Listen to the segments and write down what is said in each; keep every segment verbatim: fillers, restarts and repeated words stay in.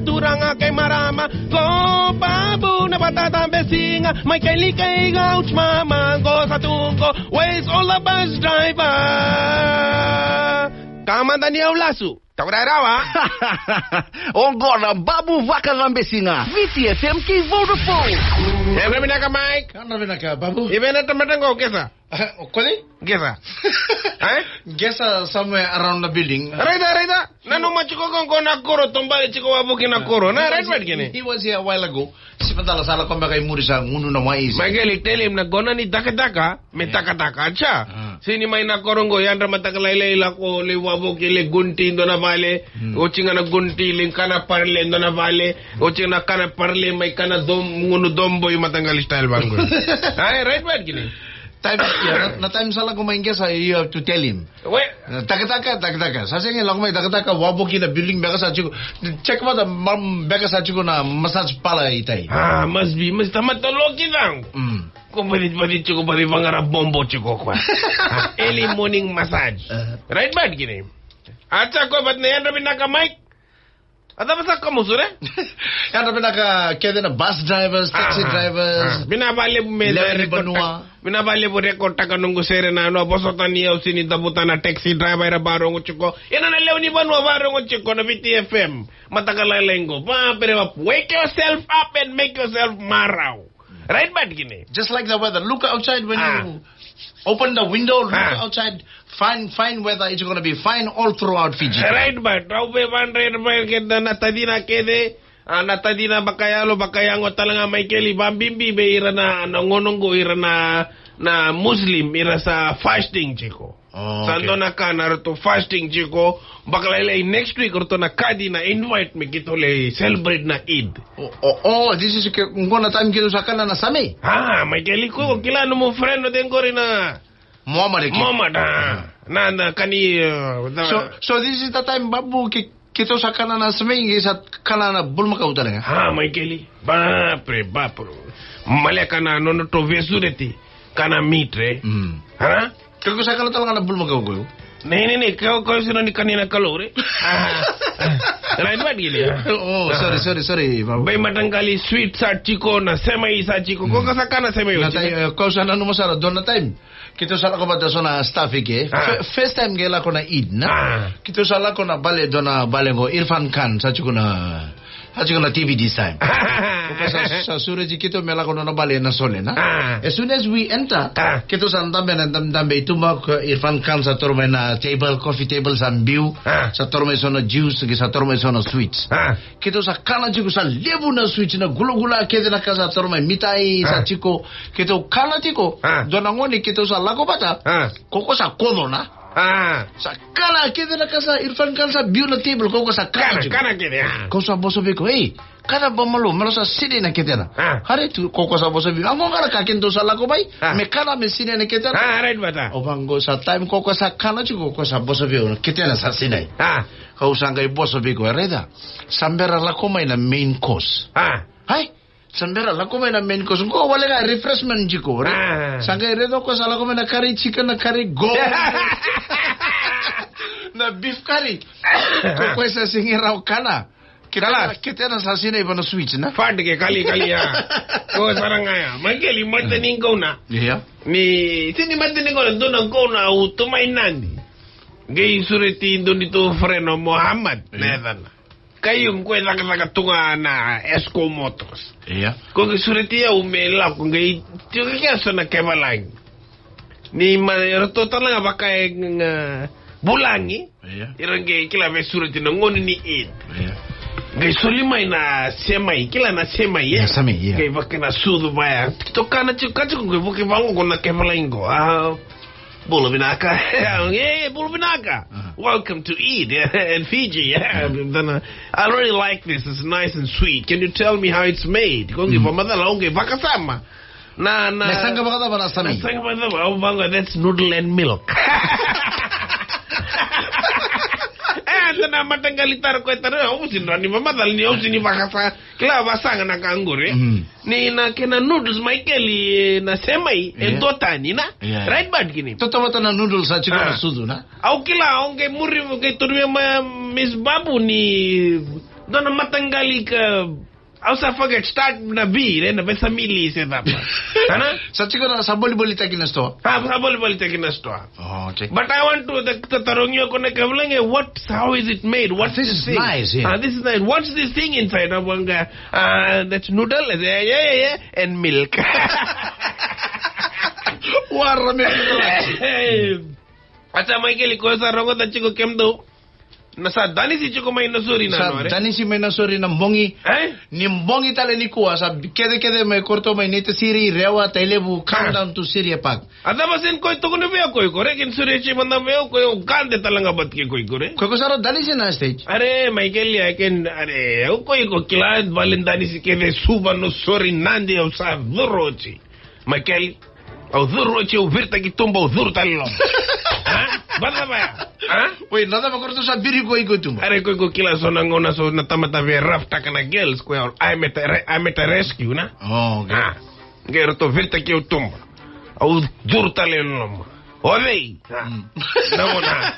Turaga kei marama, ko Babu na vata cabe siga, mai kei lika i gauch mama, ko sa tu ko, where's all the bus driver? Ka mada ni au lasu, tau rai rawa. Oqo na Babu vaka cabe siga, Viti F M kei Vodafone. E, vinaka Mike. Ka vinaka Babu. I vei na tamata qo, qesa? O koya? Qesa. E? Qesa somewhere around the building. Raica, raica. Nanuma tiko qo, qo na koro, tobale tiko wavoki na koro. Na, right, right, kene. He was here a while ago. Sipatala sa lako beka i muri sa gunu na wai. Mai keli, tell him na qo na ni takataka, me takataka, acha. Ah. Sini mai na koro qo, yadra mataka lailai, lako lai wavoki, lai gunti dua na vale. Hmm. Oti ga na gunti, lai kana parle dua na vale. Oti ga na kana parle, mai kana dom, gunu dombo i mataqali style vangu. Ai, right, right, kene. Time, yeah, na, na time sa lako mai qesa, you have to tell him. We. Na takataka, takataka. Sa sega ni lako mai takataka, wavoki na building beka sa tiko. Check mada, ma, beka sa tiko na massage parlour i tai. Ah, must be, must tamata loki vangu. Mm. Ko baci, baci tiko, baci vaqara bombo tiko koya. Ah, early morning massage. Uh-huh. Right, bad kine. Acha ko, but na yadra vinaka Mike. A cava sa kamusu, re? Yadra vinaka kece na bus drivers, taxi drivers, ah, vinaka vakalevu me lewe ni vanua. Vinaka vakalevu rekotaka noqu sere na, na vosota ni au sini cavuta na taxi driver era varogo tiko. Ena na lewe ni vanua varogo tiko na Viti F M. Mataka lailai qo. Va, pere va, wake yourself up and make yourself marau. Right, bad kine. Just like the weather. Look outside when you open the window, look outside. Fine, fine weather. It's gonna be fine all throughout Fiji. Right, bad. Rau vei vandre, vandre keda na tacina kece. Ah, na tacina vakayalo, vakayago tale ga Maikeli, vabibi vei ira na, na gauna qo, ira na, na Muslim, ira sa fasting tiko. Oh, sa okay. Dua na ka na ratou fasting tiko, vakalailai next week ratou na kati na invite me keitou lai celebrate na Eid. Oh, oh, oh, this is ke, qo na time keitou sa kana na same. Ah, Maikeli, ko kila nomu friend o tei qori na Muhammad, ke? Muhammad, ah. Na, na kani, uh, the... So, so this is the time, Babu, ke, keitou sa kana na same, ke sa kana na bulumakau tale ga. Ah, Maikeli. Bapre, bapre. Maleka na nodratou veisureti. Kana meat, re. Mm. Ha? Ke ko sa kana tale ga na bulumakau qo? Nei, nei, nei, ke ko sa na ni kani na Kalou, re. Ah. Right, right, gini, ah. Oh, sorry, sorry, sorry, Babu. Veimataqali sweet sa tiko, na semai sa tiko. Ko ka sa kana semai o tiko. Na tai, eh, ko sa nanuma sara dua na time. Keitou sa lako vata so na staff i ke. Ah. Fir-, first time ke lako na Eid, na? Ah. Keitou sa lako na bale, dua na bale qo, Irfan Khan, sa tiko na, sa tiko na T V this time. Ko ka sa, sa sureti keitou me lako na, na bale na sole, na? Ah. As soon as we enter, ah, keitou sa dabe na, dam-, dabe i tuba, ko Irfan Khan sa toro mai na table, coffee table sa biu, ah, sa toro mai so na juice, ke sa toro mai so na sweets. Ah. Keitou sa kana tiko, sa levu na sweets, na gulagula kece na ka sa toro mai, mitai, sa tiko. Keitou kana tiko, dua na gone keitou sa lako vata. Ko ko sa koco na. Sa kana kece na ka sa Irfan Khan sa biu na table, ko ko sa kana tiko. Kana, kana kece, ah. Ko sa vosa vei ko, ei, kana ba malo, malo sa sinai na ketena. Hare tu, ko ko sa vosa vei. Qo ga na ka keitou sa lako mai, me kana me sinai na ketena. Ah, right vata. O vaqo sa time ko ko sa kana tiko, ko ko sa vosa vei, ketena sa sinai. Ah. Kau sa qai vosa vei koya, raica. Sa bera lako mai na main course. Ah. Hai? Sa bera lako mai na main course. Qo wale ga refreshment tiko, re. Ah. Sa qai raica o koya sa lako mai na kari chicken, na kari goat. Na beef curry. Ko koya sa sega ni rawa kana. Ketena, ketena sa sinai vei na sweets, na? Fad ke kali, kali, ya. Ko sara ga ya. Maikeli, matani gauna. Ia. Ni, sini matani gauna, dua na gauna au tu mai Nadi. Qai sureti dua neitou friend o Muhammad, na yacana. Kaium, ko e cakacaka tu ga na Esco Motors. Ia. Ko qai sureti au me lako qai tiko kea so na kevalagi. Ni ma, eratou tale ga vaka e, ga, vulagi. Ia. Ira qai kila veisureti na gauna ni Eid. Ia. Qai soli mai na semai, kila na semai, e? Ia, semai, ia. Qai vaka na sucu vaya. Keitou kana tiko, kana tiko, qai vuki vaqo na kevalagi qo. Ah, bula vinaka. Eh, bula vinaka. Welcome to Eid, eh, in Fiji. Yeah. Then, uh, I really like this. It's nice and sweet. Can you tell me how it's made? Ko qai vakamacala, au qai vakasama. Na, na. Na saqa vakacava na same? Na saqa vakacava, au vaqo, that's noodle and milk. Eh, eda na mataqali taro ko e taro, au sini rawa ni vakamacala ni au sini vakasa. Kila vasaga na ka qori. Ni na kena noodles Maikeli, na semai, e dua tani na. Ia. Right, bad kini. Totovata na noodles sa tiko na sucu na. Au kila, au qai muri, au qai turu mai Miss Babu ni Dua na mataqali ka, au sa forget, start na V, ne, na vesamili se cava. Ana? Sa tiko na, sa bolibolitaki na sitoa. Ah, sa bolibolitaki na sitoa. Oh, okay. But I want to, the, the tarogi au ko na ka vulagi, what, how is it made? What's this thing? Nice, yeah. Ah, this is nice. What's this thing inside? Au vaqara, ah, that's noodle. Yeah, yeah, yeah, yeah. And milk. Wara me. Hey. Acha Michael, ko sa rogoca tiko kemudou. Na sa danisi tiko mai Nausori na nona, eh? Danisi mai Nausori na bogi. Eh? Ni bogi tale nikua sa kece kece mai, koto mai Naitasiri, Rewa, Tailevu, come down to Siria Park. A cava sega ni ko tukuna vei au ko iko, reki ni Suria Chief mada vei au, ko iko gade tale ga vata kei ko iko, re? Ko iko sara danisi na stage. Are, Michael, I can, are, au ko iko kila vale danisi kece Suva, Nausori, Nadi, au sa curu oti. Michael, au curu oti, au viritaki tuba, au curu tale i loma. Ha? Vacava ya? Ha? Wait, na cava ko ratou sa viri ko iko tuba? Are ko iko kila so na gauna so na tamata via raftaka na girls, ko ya, I'm at a re-, I'm at a rescue, na? Oh, okay. Ah. Qai ratou viritaki au tuba. Au curu tale i loma. O cei? Ah. Mm. Na gauna,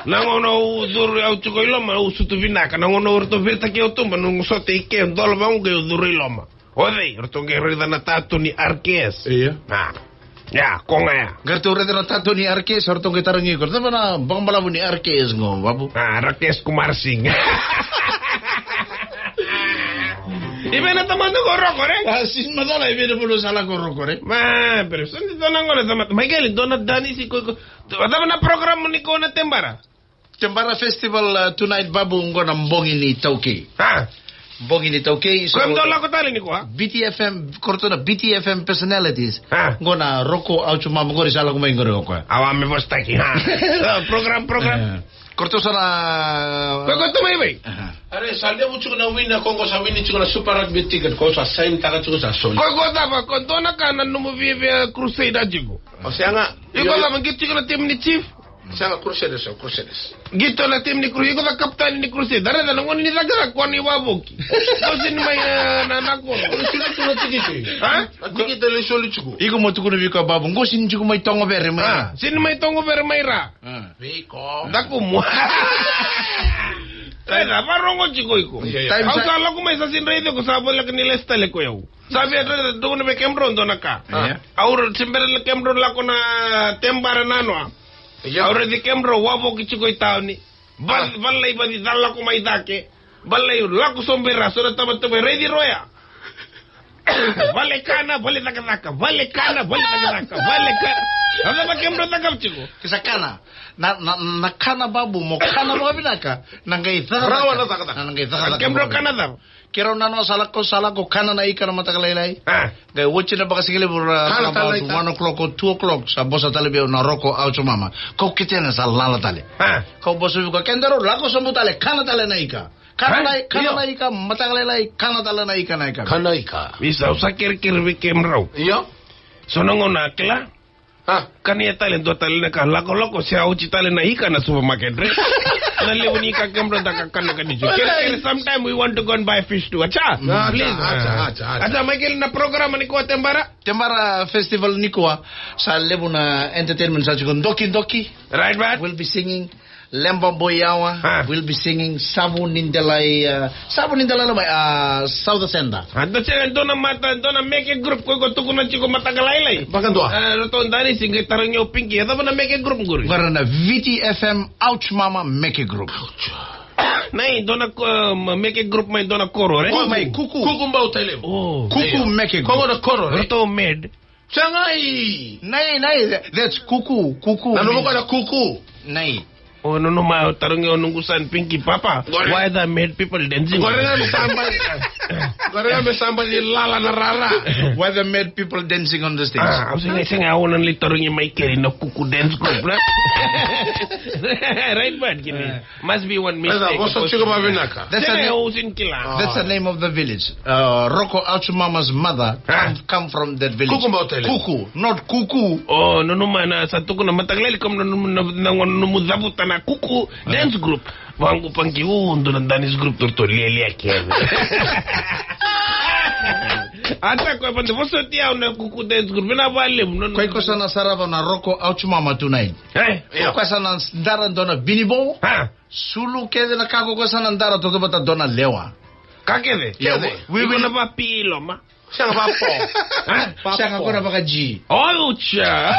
na gauna au curu au tiko i loma, au sutu vinaka. Na gauna ratou viritaki au tuba, noqu sote i ke, dola vaqo qai au curu i loma. O cei? Ratou qai raica na tatu ni R K S. Io. Ah. Ya, ko ga ya. Qai ratou raica na tatu ni R K S, ratou qai tarogi iko, cava na vakabalavu ni R K S qo, Vavu? Ah, Rakesh Kumar Singh. I vei na tamata ko Roko, re? Ah, sega ni macala, i vei na vanua sa lako o Roko, re? Ma, pero, so ni dua na gauna tamata. Michael, dua na danisi ko iko. Cava na program ni ko na Tebara? Tebara Festival, uh, tonight, Vavu, qo na bogi ni taukei. Ah. Bogi ni taukei, so ko dou lako tale nikua? B T F M, ko ratou na B T F M personalities. Ah. Qo na Roko Auchumama, qori sa lako mai qori o koya. Awa me vosataki, ha. Ah, program, program. Eh, ko ratou sa na. Ko, ko tu mai vei? Aha. Are, sa levu tiko na wini, ko qo sa wini tiko na Super Rugby ticket, ko sa sign taka tiko sa soli. Ko, ko cava, ko dua na ka na nomu viavia crusade a tiko. O sega. Iko cava, qito tiko na team ni Chief? Sega, Crusaders, o Crusaders. Qito na team ni Crusaders, iko sa kapitani ni Crusaders. Dara na gone ni cakacaka ko ni wavoki. Ko sega ni mai, eh, na, na koro. Ko sega ni tu na tikiti. Ha? Na tikiti le soli tiko. Iko mo tukuna vei koya, Vavu, qo sega ni tiko mai Togovere mai ra. Ah, sega ni mai Togovere mai ra. Ah. Vei iko. Dakumu. Eda varogo tiko iko. Io. Au sa lako mai sa sega ni raici iko, sa voleka ni lesu tale ko yau. Sa via tukuna vei kemudrau dua na ka. Io. Au ra se bera na kemudrau lako na Tebara nanoa. Io. Au raici kemudrau wavoki tiko i tauni. Val-, ah, valai vaci cala lako mai cake. Valai lako sobu i ra, so na tamata mai raici roya. Vale kana, vale cakacaka, vale kana, vale cakacaka, vale kana. A cava kemudrau cakava tiko? Ke sa kana. Na, na, na kana, Vavu, mo kana vakavinaka. Na qai cakacaka. Rawa na cakacaka. Na qai cakacaka. Kemudrau kana cava? Keirau nanoa sa lako, sa lako kana na ika na mataka lailai. Ah. Qai oti na vakasigalevu ra, kana tale na ika. One o'clock or two o'clock, sa vosa tale vei au na Roko Auchumama. Kau kete na sa lala tale. Ah. Kau vosa vei koya, kedaru lako sobu tale, kana tale na ika. Kana na, kana na ika, mataka lailai, kana tale na ika, na ika. Kana ika. Isa, au sa kerekere vei kemudrau. Io. So na gauna kila. Ah. Kania tale, dua tale na ka, lakolako, se oti tale na ika na supermarket, re. Na levu ni ika kemudrau da kakana ka ni ju. Kerekere, sometime we want to go and buy fish too. Acha, please. Acha, acha, acha. Acha, Michael, na program nikua Tebara? Tebara Festival nikua, sa levu na entertainment sa tiko, Doki Doki. Right, right. Will be singing. Leba Boyawa, ah, will be singing Savu ni Delai, uh, Savu ni Delai Lomai, uh, South Center. Ah, dua sega, dua na mata, dua na meke group ko iko tukuna tiko mataka lailai. Vakadua. Eh, ratou danisi qai tarogi au Pinki, e cava na meke group qori? Qori na V T F M Auchumama meke group. Ouch. Nei, dua na ko, um, meke group mai dua na koro, re? Kuku. Mai Kuku. Kuku bau tale. Oh. Kuku meke group. Koya na koro, re? Ratou med. Sega. Nei, nei, that's Kuku, Kuku. Na nomu koro na Kuku. Nei. O, nanuma, tarogi au noqu son Pinki, Papa, qori, why the mad people dancing? Qori ga me sa bali, qori ga me sa bali lala na rara. Why the mad people dancing on the stage? Ah, au sega, sega, au na lai tarogi mai keri na Kuku dance group, na? Right, but kini. Eh. Must be one mistake. Eda, vosa tiko vakavinaka. That's a, sega, name, au sega ni kila. That's the name of the village. Uh, Roko Auchumama's mother, ah, come, come from that village. Kuku bau tale. Kuku, not Kuku. Oh, nanuma na sa tukuna mataka lailai, koya na, na, na, na nomu cavuta na Kuku dance group. Vaqo Pinki, u, dua na dance group, torto lialia kece. Ata koya vaqo, vosoti au na Kuku dance group. Vinaka vakalevu. Koya iko sa na sarava na Roko Auchumama tonight. Eh? Io. Koya sa na dara dua na vinivo. Ha? Sulu kece na ka ko koya sa na dara, tautauvata dua na lewa. Ka kece. Ia, kece. Wi, wi. Iko na vapi i loma. Sega vapo. Ha? Vapo. Sega ko na vakaji. Ocha.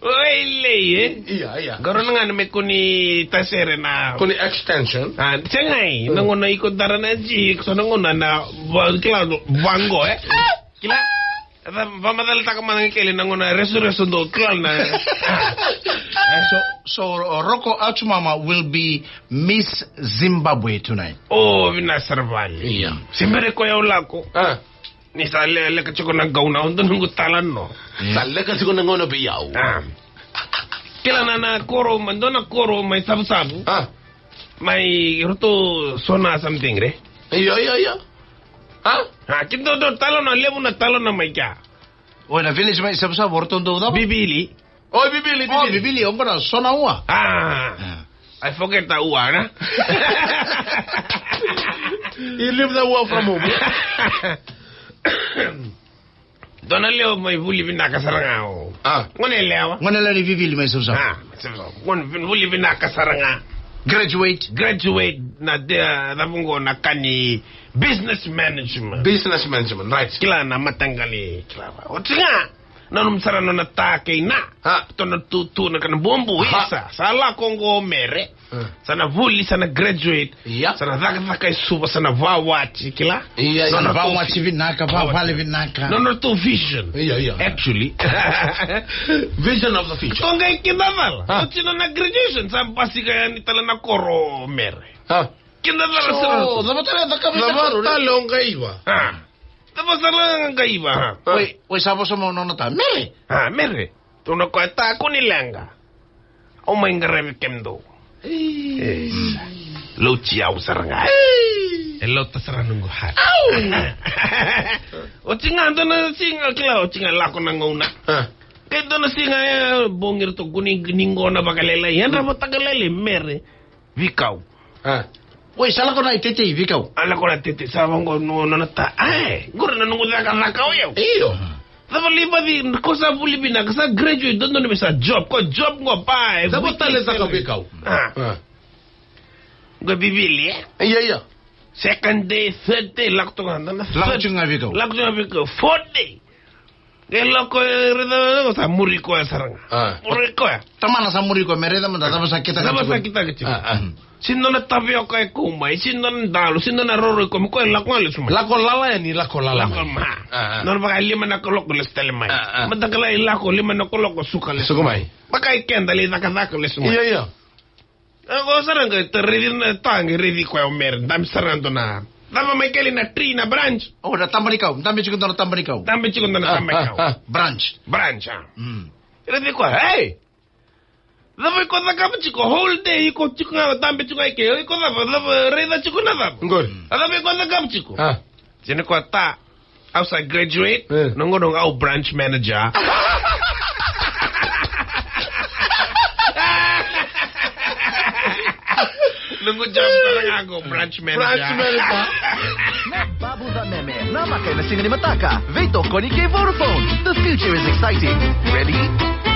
Oilei, e? Ia, ia. Qarauna ga me kua ni tasere na. Kua ni extension. A, sega, e. Mm. Na gauna iko dara na ji, so na gauna na va-, kila, vango, e? Kila. Vamacalataka mada ga kele na gauna resuresu dou kila na. So, so Roko Atumama will be Miss Zimbabwe tonight. O, vinaka sara vale. Ia. Se bera ko yau lako. A. Ni sa le-, leka tiko na gauna, o donu noqu talanoa. Ia. Sa leka tiko na gauna vei au. A. Kila na, na koro, ma dua na koro mai Savusavu. A. Mai ratou sona something, re? Io, io, io. A? A, keitou dau talanoa, levu na talanoa mai kea. O, na village mai Savusavu, o ratou dau cava? Vivili. O, Vivili, o, Vivili. Vivili, o qo na sona ua. A. A. I forget the ua, na? You leave the ua from home. Dua na lewe mai vuli vinaka sara ga o. A. Gone yalewa. Gone yalewa ni Vivili mai Savusavu. A, mai Savusavu. Gone vin-, vuli vinaka sara ga. Graduate. Graduate na de, na vuqo na ka ni business management. Business management, right. Kila na mataqali, kila va. Oti ga, nanuma sara nona ta kei na. A. Tona tutu na kana bubu, a, isa. Sa lako qo o Mere. Mm. Sa na vuli, sa na graduate. Ia. Sa na cakacaka e Suva, sa na vawati, kila? Ia, ia. Sa na vawati vinaka, vawati. Vavale vinaka. Nona tu vision. Ia, ia. Actually. Vision of the future. Ko qai kidacala. A. Oti nona graduation, sa basika yani tale na koro o Mere. A. Kidacala sara. So, cava tale a cakava? Cava tale o qai va? A. Cava sara ga qai va? A. Oi, oi, sa vosa mai nona ta. Mere. A, Mere. Tukuna o koya, ta, kua ni leqa. Au mai qaravi kemudou. Ei. Ei. Lauti au sara ga. Ei. E lauta sara noqu heart. Au. Oti ga dua na siga, kila, oti ga lako na gauna. A. Ke dua na siga e bogi ratou kua ni qona vakalailai. Yadra vata ga lailai Mere. Veikau. A. Oi, sa lako na i Tete i Veikau. A lako na Tete, sa vaqo no, nona ta. Ai, qori na noqu cakacaka o yau. Io. Cava lai vaci, ko sa vuli vinaka, sa graduate, dodonu me sa job, ko job qo pa, e. Cava tale caka Veikau? A. A. Qo Vivili, e? Ia, ia. Second day, third day, lako tu ga, na, na lako third, tu ga Veikau. Lako tu ga Veikau, fourth day. Qai lako, e, raica, sa muri koya sara ga. A. Muri koya. Tamana sa muri koya, me raica mada, cava sa kitaka tiko. Cava sa kitaka tiko. A, a. Sega ni dua na tavioka e kau mai, sega ni dua na dalo, sega ni dua na roro e kau mai, koya lako ga lesu mai. Lako lala yani, lako lala mai. Lako mai. A, a. Nona vakalima na kaloko lesu tale mai. A, a. Mataka lailai lako lima na kaloko suka lesu. Suka mai. Vaka i keda lai cakacaka lesu mai. Ia, ia. E, ko sara qai raici na ta, qai raici koya o Mere, dabe sara ga dua na. Cava mai kele na tree na branch? O, na taba ni kau, dabe tiko dua na taba ni kau. Dabe tiko dua na taba ni kau. A, a, a. Branch. Branch, a. Mm. Raici koya, ei! Cava iko cakava tiko? Whole day iko tiko ga, dabe tiko ga i ke. Iko cava, cava, raica tiko na cava? Qori. A cava iko cakava tiko? A. Sega ni koya ta. Au sa graduate, e, na gauna au branch manager. Noqu job sara ga qo branch manager. Branch manager. Na Babu Cameme, namaka ena siga ni mataka. Veitokoni kei Vodafone. The future is exciting. Ready?